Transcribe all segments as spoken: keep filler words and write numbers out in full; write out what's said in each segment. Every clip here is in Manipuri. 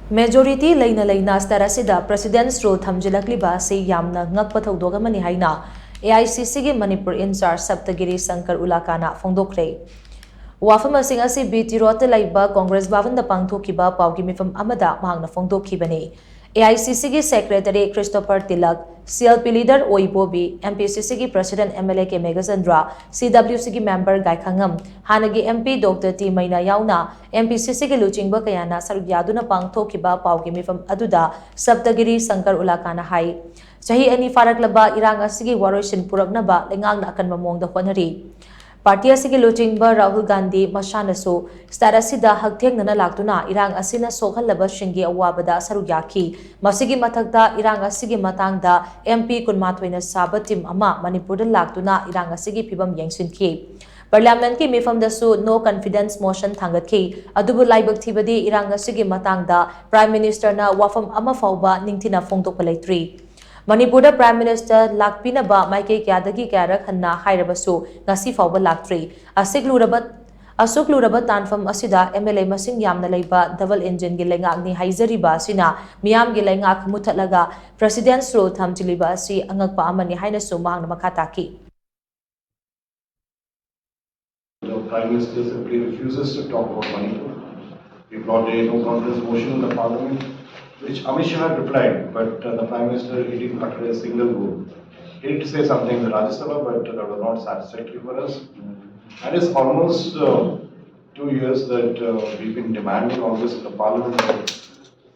Majority ꯂꯩꯅ ꯂꯩꯅ state ꯑꯁꯤꯗ President's Rule ꯊꯝꯖꯤꯜꯂꯛꯂꯤꯕ ꯑꯁꯤ ꯌꯥꯝꯅ ꯉꯛꯄ ꯊꯧꯗꯣꯛ ꯑꯃꯅꯤ ꯍꯥꯏꯅ A I C Cꯒꯤ Manipur in charge ꯁꯞꯇꯒꯤꯔꯤ ꯁꯪꯀꯔ ꯎꯂꯥꯀꯥꯅ ꯐꯣꯡꯗꯣꯛꯈ꯭ꯔꯦ꯫ ꯋꯥꯐꯝ ꯑꯁꯤꯡ ꯑꯁꯤ B T Roadꯇ ꯂꯩꯕ Congress ꯚꯕꯟꯗ ꯄꯥꯡꯊꯣꯛꯈꯤꯕ ꯄꯥꯎꯒꯤ ꯃꯤꯐꯝ ꯑꯃꯗ ꯃꯍꯥꯛꯅ ꯐꯣꯡꯗꯣꯛꯈꯤꯕꯅꯤ꯫ A I C Cꯒꯤ Secretary Christopher Tilak, C L P leader ꯑꯣ ꯏꯕꯣꯕꯤ, M P C Cꯒꯤ President M L A K Meghachandra, C W Cꯒꯤ member ꯒꯥꯏꯈꯉꯝ, ꯍꯥꯟꯅꯒꯤ M P Doctor ꯇꯤ ꯃꯩꯅꯥ ꯌꯥꯎꯅ M P C Cꯒꯤ ꯂꯨꯆꯤꯡꯕ ꯀꯌꯥꯅ ꯁꯔꯨꯛ ꯌꯥꯗꯨꯅ ꯄꯥꯡꯊꯣꯛꯈꯤꯕ ꯄꯥꯎꯒꯤ ꯃꯤꯐꯝ ꯑꯗꯨꯗ ꯁꯞꯇꯒꯤꯔꯤ ꯁꯪꯀꯔ ꯎꯂꯥꯀꯥꯅ ꯍꯥꯏ, ꯆꯍꯤ ꯑꯅꯤ ꯐꯥꯔꯛꯂꯕ ꯏꯔꯥꯡ ꯑꯁꯤꯒꯤ ꯋꯥꯔꯣꯏꯁꯤꯟ ꯄꯨꯔꯛꯅꯕ ꯂꯩꯉꯥꯛꯅ ꯑꯀꯟꯕ ꯃꯑꯣꯡꯗ ꯍꯣꯠꯅꯔꯤ꯫ Party ꯑꯁꯤꯒꯤ ꯂꯨꯆꯤꯡꯕ ꯔꯥꯍꯨꯜ ꯒꯥꯟꯙꯤ ꯃꯁꯥꯅꯁꯨ state ꯑꯁꯤꯗ ꯍꯛꯊꯦꯡꯅꯅ ꯂꯥꯛꯇꯨꯅ ꯏꯔꯥꯡ ꯑꯁꯤꯅ ꯁꯣꯛꯍꯜꯂꯕꯁꯤꯡꯒꯤ ꯑꯋꯥꯕꯗ ꯁꯔꯨꯛ ꯌꯥꯈꯤ꯫ ꯃꯁꯤꯒꯤ ꯃꯊꯛꯇ ꯏꯔꯥꯡ ꯑꯁꯤꯒꯤ ꯃꯇꯥꯡꯗ M P ꯀꯨꯟꯃꯥꯊꯣꯏꯅ ꯁꯥꯕ team ꯑꯃ ꯃꯅꯤꯄꯨꯔꯗ ꯂꯥꯛꯇꯨꯅ ꯏꯔꯥꯡ ꯑꯁꯤꯒꯤ ꯐꯤꯕꯝ ꯌꯦꯡꯁꯤꯟꯈꯤ꯫ Parliamentꯀꯤ ꯃꯤꯐꯝꯗꯁꯨ no confidence motion ꯊꯥꯡꯒꯠꯈꯤ꯫ ꯑꯗꯨꯕꯨ ꯂꯥꯏꯕꯛ ꯊꯤꯕꯗꯤ ꯏꯔꯥꯡ ꯑꯁꯤꯒꯤ ꯃꯇꯥꯡꯗ Prime Ministerꯅ ꯋꯥꯐꯝ ꯑꯃ ꯐꯥꯎꯕ ꯅꯤꯡꯊꯤꯅ ꯐꯣꯡꯗꯣꯛꯄ ꯂꯩꯇ꯭ꯔꯤ꯫ ꯃꯅꯤꯄꯨꯔꯗ Prime Minister ꯂꯥꯛꯄꯤꯅꯕ ꯃꯥꯏꯀꯩ ꯀꯌꯥꯗꯒꯤ ꯀꯌꯥꯔꯛ ꯍꯟꯅ ꯍꯥꯏꯔꯕꯁꯨ ꯉꯁꯤ ꯐꯥꯎꯕ ꯂꯥꯛꯇ꯭ꯔꯤ꯫ ꯑꯁꯤꯛ ꯂꯨꯔꯕ, ꯑꯁꯨꯛ ꯂꯨꯔꯕ ꯇꯥꯟꯐꯝ ꯑꯁꯤꯗ M L A ꯃꯁꯤꯡ ꯌꯥꯝꯅ ꯂꯩꯕ double engineꯒꯤ ꯂꯩꯉꯥꯛꯅꯤ ꯍꯥꯏꯖꯔꯤꯕ ꯑꯁꯤꯅ ꯃꯤꯌꯥꯝꯒꯤ ꯂꯩꯉꯥꯛ ꯃꯨꯠꯊꯠꯂꯒ President's Rule ꯊꯝꯖꯤꯜꯂꯤꯕ ꯑꯁꯤ ꯑꯉꯛꯄ ꯑꯃꯅꯤ ꯍꯥꯏꯅꯁꯨ ꯃꯍꯥꯛꯅ ꯃꯈꯥ ꯇꯥꯈꯤ꯫ The Prime Minister simply refuses to talk about Manipur. We brought a no confidence motion in the parliament, which Amit Shah had replied, but uh, the Prime Minister, he didn't utter a single word. He did say something in the Rajya Sabha, but that was not satisfactory for us. And it's almost uh, two years that uh, we've been demanding all this in the parliament that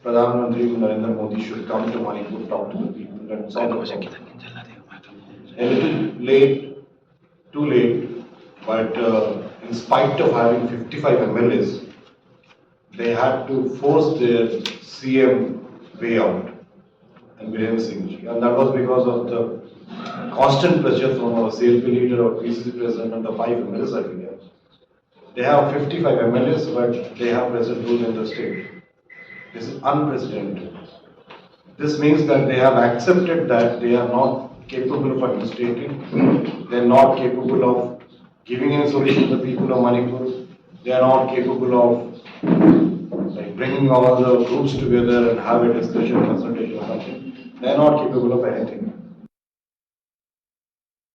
Pradhan Mantri Narendra Modi should come to Manipur, talk to the people and solve the problem. A little late, too late, but uh, in spite of having fifty-five M L As, they had to force their C M way out, and Biren Singh ji. And that was because of the constant pressure from our C L P leader, our P C C president, and the five M L As that we have. They have fifty-five M L As, but they have present rule in the state. This is unprecedented. This means that they have accepted that they are not capable of administrating, they are not capable of giving any solution to the people of Manipur, they are not capable of Like bringing all the groups together and have a discussion, consultation or something. They're not capable of anything.